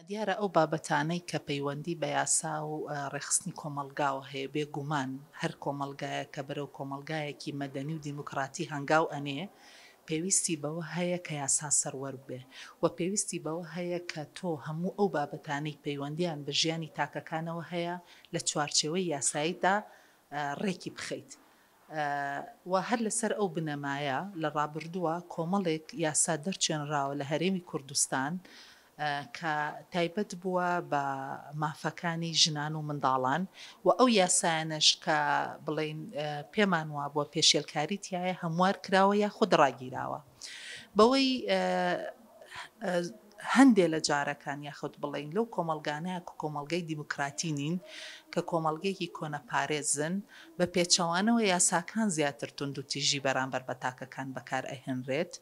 دیارە ئەو بابەتانەی کە پەیوەندی بە یاسا و ڕێکخستنی کۆمەڵگاوە هەیە، بێ گومان هەر کۆمەڵگایەک کە بەرەو کۆمەڵگایەکی مەدەنی و دیموکراتی هەنگاو ئەنێ، پێویستی بەوە هەیە کە یاسا سەروەر بێ و پێویستی بەوە هەیە کە تۆ هەموو ئەو بابەتانەی پەیوەندیان بە ژیانی تاکەکانەوە هەیە لە چوارچێوەی یاساییدا ڕێکی بخەیت. و هەر لەسەر ئەو بنەمایە لە ڕابردووە کۆمەڵێک یاسا دەرچێنراوە لە هەرێمی کوردستان کە تایبەت بووە بە مافەکانی ژنان و منداڵان و ئەو یاسایانەش کە بڵێین پێمان وابووە پێشێلکاری تیایە هەموار کراوە یاخود ڕاگیراوە بەوەی هەندێ لە جارەکان یاخود بڵێین لەو کۆمەڵگانەیە کە کۆمەڵگەی دیموکراتی نین، کە کۆمەڵگەیەکی کۆنەپارێزن، بە پێچەوانەوە یاساکان زیاتر توندوتیژی بەرامبەر بە تاکەکان بەکار ئەهێنرێت،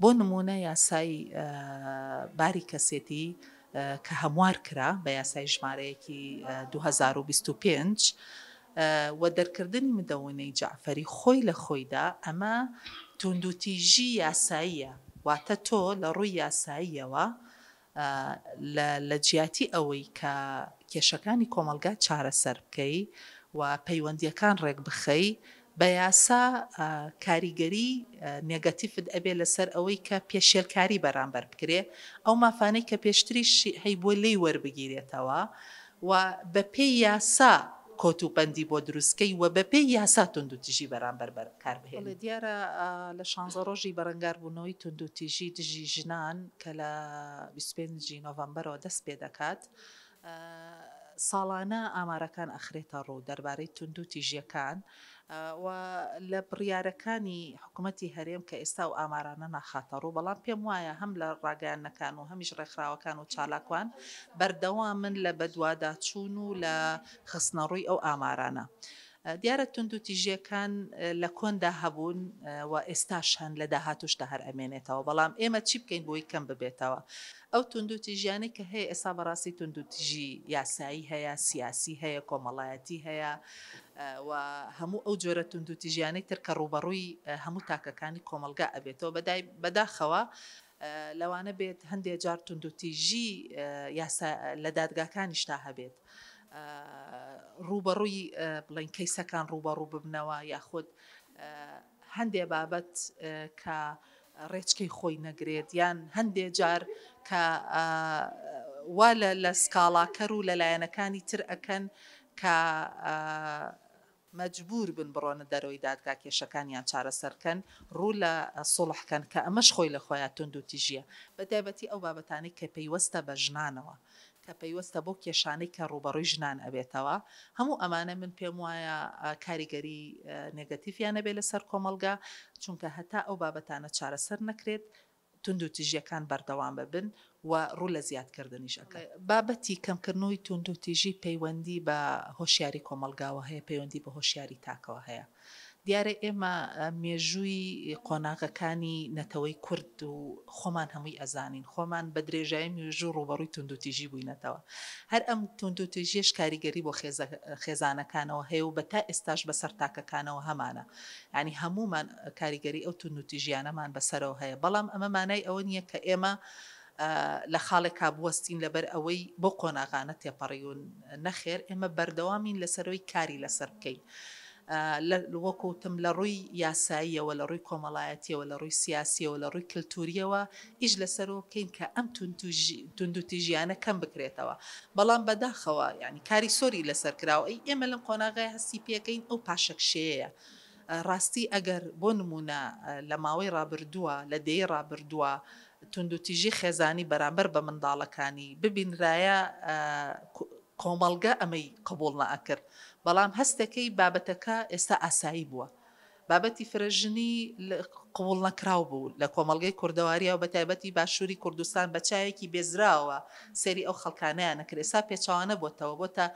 بۆ نموونە یاسای باری کەسێتی کە هەموار کرا بە یاسای ژمارەیەکی 2025 و دەرکردنی مدەونەی جەعفەری خۆی لە خۆیدا ئەمە توندوتیژی یاساییە، واتە تۆ لە ڕووی یاساییەوە لە لە جیاتی ئەوەی کە کێشەکانی کۆمەڵگا چارەسەر بکەی و پەیوەندییەکان ڕێک بخەی، بە یاسا کاریگەری نێگەتیفت ئەبێ لەسەر ئەوەی کە پێشێلکاری بەرامبەر بکرێ، ئەو مافانەی کە پێشتریش هەیبووە لێی وەربگیرێتەوە و بەپێی یاسا کۆت و بەندی بۆ دروست کەی و بەپێی یاسا توندوتیژی بەرامبەر بەکار بهێنی. بەڵێ دیارە لە شانزە ڕۆژی بەرەنگاربوونەوەی توندوتیژی دژی ژنان کە لە 25 ی نۆڤەمبەرەوە دەست پێدەکات، ساڵانە ئامارەکان ئەخرێتە ڕوو دەربارەی توندوتیژیەکان و لە بڕیارەکانی حکومەتی هەرێم کە ئێستا ئەو ئامارانە ناخاتە ڕوو، بەڵام پێم وایە هەم لە ڕاگەیاندنەکان و هەمیش ڕێکخراوەکان و چالاکوان بەردەوامن لە بەدواداچوون و لە خستنەڕووی ئەو ئامارانە. دیارە توندوتیژیەکان لە کۆندا هەبوون و ئێستاش هەن، لە داهاتووشدا هەر ئەمێنێتەوە، بەڵام ئێمە چی بکەین بۆی کەم ببێتەوە؟ ئەو توندوتیژیانەی کە هەیە ئێستا بەڕاستی توندوتیژی یاسایی هەیە، سیاسی هەیە، کۆمەڵایەتی هەیە و هەموو ئەو جۆرە توندوتیژیانەی تر کە ڕووبەڕووی هەموو تاکەکانی کۆمەڵگا ئەبێتەوە. بەداخەوە لەوانە بێت هەندێ جار توندوتیژی یاسا لە دادگاکانیشدا هەبێت، ڕووبەڕووی بڵێین کەیسەکان ڕووبەڕوو ببنەوە یاخود هەندێ بابەت کە ڕێچکەی خۆی نەگرێت یان هەندێ جار کە وا لە سکاڵاکەر و لە لایەنەکانی تر ئەکەن کە مەجبوور بن بڕۆنە دەرەوەی دادگا کێشەکانیان چارەسەر کەن، ڕوو لە سوڵح کەن کە ئەمەش خۆی لە خۆیا توندوتیژییە، بە تایبەتی ئەو بابەتانەی کە پەیوەستە بە ژنانەوە، کە پەیوەستە بەو کێشانەی کە ڕووبەڕووی ژنان ئەبێتەوە، هەموو ئەمانە من پێم وایە کاریگەری نێگەتیڤیان ئەبێ لەسەر کۆمەڵگا، چونکە هەتا ئەو بابەتانە چارەسەر نەکرێت توندوتیژیەکان بەردەوام ئەبن و ڕوو لە زیادکردنیش ئەکەن. بابەتی کەمکردنەوەی توندوتیژی پەیوەندی بە هۆشیاری کۆمەڵگاوە هەیە، پەیوەندی بە هۆشیاری تاکەوە هەیە. دیارە ئێمە مێژووی قۆناغەکانی نەتەوەی کورد و خۆمان هەمووی ئەزانین، خۆمان بە درێژایی مێژوو ڕووبەڕووی توندوتیژی بووینەتەوە. هەر ئەم توندوتیژیەش کاریگەری بۆ خێزانەکانەوە هەیە و بە تا ئێستاش بەسەر تاکەکانەوە هەمانە. یانی هەموومان کاریگەری ئەو توندوتیژیانەمان بەسەرەوە هەیە، بەڵام ئەمە مانای ئەوە نییە کە ئێمە لە خاڵێکا بوەستین لەبەر ئەوەی بەو قۆناغانە تێپەڕیون، نەخێر ئێمە بەردەوامین لەسەرەوەی کاری لەسەر بکەین. وەکو وتم لە ڕووی یاساییەوە، لە ڕووی کۆمەڵایەتیەوە، لە ڕووی سیاسیەوە، لە ڕووی کلتوریەوە ئیش لەسەرەوە بکەین کە ئەم توندوتیژیانە کەم بکرێتەوە. بەڵام بەداخەوە یانی کاری سۆری لەسەر کراوە ئەی ئێمە لەم قۆناغەیە هەستی پێکەین ئەو پاشەکشێیە. ڕاستی ئەگەر بۆ نموونە لە ماوەی ڕابردووە لە دەیەی ڕابردووە توندوتیژی خێزانی بەرامبەر بە منداڵەکانی ببینرایە کۆمەڵگە ئەمەی قبوڵ نەئەکرد بەڵام هەستەکەی بابەتەکە ئێستا ئاسایی بووە. بابەتی فرەژنی قبوڵنەکراو بوو لە کۆمەڵگەی کوردەواریا و بەتایبەتی باشووری کوردستان بە چاوێکی بێزراوە سەیری ئەو خەڵکانەیان ئەکرد ئێستا پێچەوانە بۆتەوە بۆتە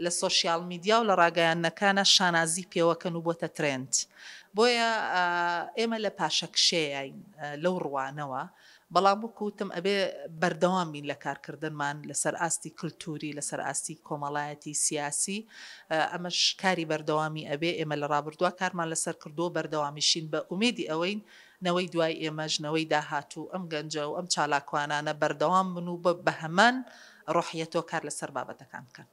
لە سۆشیال میدیا و لە ڕاگەیاندنەکانا شانازی پێوەکەن و بۆتە ترێند بۆیە ئێمە لە پاشەکشێیاین لەو ڕوانەوە بەڵام وەکو وتم ئەبێ بەردەوام بین لە کارکردنمان لەسەر ئاستی کلتوری، لەسەر ئاستی کۆمەڵایەتی، سیاسی، ئەمەش کاری بەردەوامی ئەبێ، ئێمە لە ڕابردووا کارمان لەسەر کردووە، بەردەوامیشین بە ئومێدی ئەوەین نەوەی دوای ئێمەش، نەوەی داهاتوو، ئەم گەنجە و ئەم چالاکوانانە بەردەوام بن و بە هەمان ڕۆحیەتەوە کار لەسەر بابەتەکان بکەن.